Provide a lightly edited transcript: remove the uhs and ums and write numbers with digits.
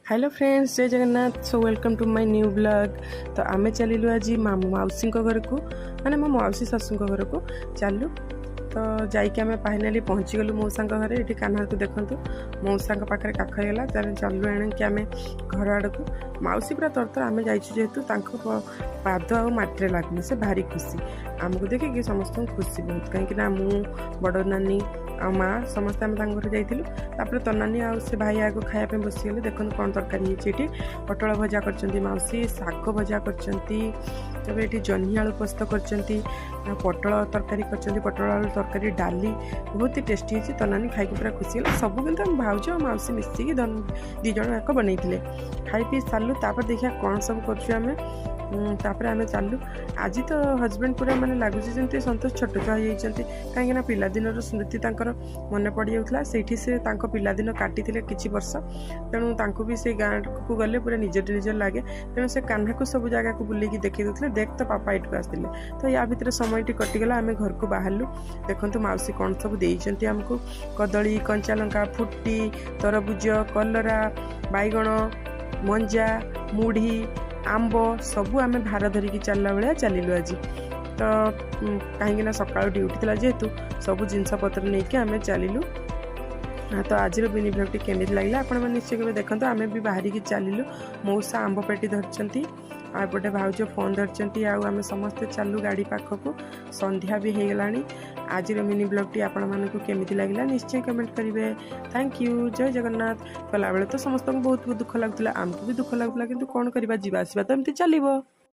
Hello friends, Jay Jagannath. So welcome to my new vlog. ତ ଆମେ ଚାଲିଲୁ ଆଜି ମାଉସୀଙ୍କ ଘରକୁ, ମାନେ ମୋ ମାଉସୀ ଶାଶୁଙ୍କ ଘରକୁ ଚାଲୁ। ତ ଯାଇକି ଆମେ ଫାଇନାଲି ପହଞ୍ଚିଗଲୁ ମଉସାଙ୍କ ଘରେ। ଏଠି କାହ୍ନାକୁ ଦେଖନ୍ତୁ, ମଉସାଙ୍କ ପାଖରେ କାଖ ହେଇଗଲା। ତାହେଲେ ଚାଲୁ ଆଣିକି ଆମେ ଘର ଆଡ଼କୁ। ମାଉସୀ ପୁରା ତରତର, ଆମେ ଯାଇଛୁ ଯେହେତୁ ତାଙ୍କ ପାଦ ଆଉ ମାଟିରେ ଲାଗୁନି। ସେ ଭାରି ଖୁସି ଆମକୁ ଦେଖିକି, ସମସ୍ତଙ୍କୁ ଖୁସି ବହୁତ, କାହିଁକି ନା ମୁଁ, ବଡ଼ ନାନୀ ଆଉ ମା ସମସ୍ତେ ଆମେ ତାଙ୍କ ଘରେ ଯାଇଥିଲୁ। ତାପରେ ତନାନୀ ଆଉ ସେ ଭାଇ ଆଗ ଖାଇବା ପାଇଁ ବସିଗଲେ। ଦେଖନ୍ତୁ କ'ଣ ତରକାରୀ ହେଇଛି ଏଠି। ପୋଟଳ ଭଜା କରିଛନ୍ତି ମାଉସୀ, ଶାଗ ଭଜା କରିଛନ୍ତି, ତାପରେ ଏଠି ଜହ୍ନି ଆଳୁ ପୋସ୍ତ କରିଛନ୍ତି ଆଉ ପୋଟଳ ତରକାରୀ କରିଛନ୍ତି। ପୋଟଳ ଆଳୁ ତରକାରୀ, ଡାଲି ବହୁତ ଟେଷ୍ଟି ହେଇଛି। ତନାନୀ ଖାଇକି ପୁରା ଖୁସି ହେଲା। ସବୁ କିନ୍ତୁ ଆମ ଭାଉଜ ଆଉ ମାଉସୀ ମିଶିକି ଦୁଇ ଜଣ ଯାକ ବନେଇଥିଲେ। ଖାଇ ପିଇ ସାରିଲୁ, ତାପରେ ଦେଖିବା କ'ଣ ସବୁ କରୁଛୁ ଆମେ। ତାପରେ ଆମେ ଚାଲୁ। ଆଜି ତ ହଜବେଣ୍ଡ ପୁରା ମାନେ ଲାଗୁଛି ଯେମିତି ସନ୍ତୋଷ ଛୋଟ ଛୁଆ ହେଇଯାଇଛନ୍ତି, କାହିଁକିନା ପିଲାଦିନର ସ୍ମୃତି ତାଙ୍କର ମନେ ପଡ଼ିଯାଉଥିଲା। ସେଇଠି ସେ ତାଙ୍କ ପିଲାଦିନ କାଟିଥିଲେ କିଛି ବର୍ଷ। ତେଣୁ ତାଙ୍କୁ ବି ସେଇ ଗାଁକୁ ଗଲେ ପୁରା ନିଜର ନିଜର ଲାଗେ। ତେଣୁ ସେ କାହ୍ନାକୁ ସବୁ ଜାଗାକୁ ବୁଲିକି ଦେଖେଇ ଦେଉଥିଲେ, ଦେଖ ତ ପାପା ଏଇଠିକୁ ଆସିଥିଲେ। ତ ୟା ଭିତରେ ସମୟଟି କଟିଗଲା, ଆମେ ଘରକୁ ବାହାରିଲୁ। ଦେଖନ୍ତୁ ମାଉସୀ କ'ଣ ସବୁ ଦେଇଛନ୍ତି ଆମକୁ। କଦଳୀ, କଞ୍ଚା ଲଙ୍କା, ଫୁଟି, ତରଭୁଜ, କଲରା, ବାଇଗଣ, ମଞ୍ଜା, ମୁଢ଼ି, ଆମ୍ବ ସବୁ ଆମେ ଭାର ଧରିକି ଚାଲିଲା ଭଳିଆ ଚାଲିଲୁ ଆଜି। ତ କାହିଁକିନା ସକାଳୁ ଡ୍ୟୁଟି ଥିଲା ଯେହେତୁ, ସବୁ ଜିନିଷପତ୍ର ନେଇକି ଆମେ ଚାଲିଲୁ। ତ ଆଜିର ମିନି ବ୍ଲଗ୍ଟି କେମିତି ଲାଗିଲା, ଆପଣମାନେ ନିଶ୍ଚୟ କେବେ ଦେଖନ୍ତୁ। ଆମେ ବି ବାହାରିକି ଚାଲିଲୁ। ମଉସା ଆମ୍ବ ପେଟି ଧରିଛନ୍ତି ଆଉ ଏପଟେ ଭାଉଜ ଫୋନ୍ ଧରିଛନ୍ତି, ଆଉ ଆମେ ସମସ୍ତେ ଚାଲୁ ଗାଡ଼ି ପାଖକୁ। ସନ୍ଧ୍ୟା ବି ହେଇଗଲାଣି। ଆଜିର ମିନି ବ୍ଲଗ୍ଟି ଆପଣମାନଙ୍କୁ କେମିତି ଲାଗିଲା, ନିଶ୍ଚୟ କମେଣ୍ଟ କରିବେ। Thank you, ଜୟ ଜଗନ୍ନାଥ। ଗଲାବେଳେ ତ ସମସ୍ତଙ୍କୁ ବହୁତ ବହୁତ ଦୁଃଖ ଲାଗୁଥିଲା, ଆମକୁ ବି ଦୁଃଖ ଲାଗୁଥିଲା, କିନ୍ତୁ କ'ଣ କରିବା, ଯିବା ଆସିବା ତ ଏମିତି ଚାଲିବ।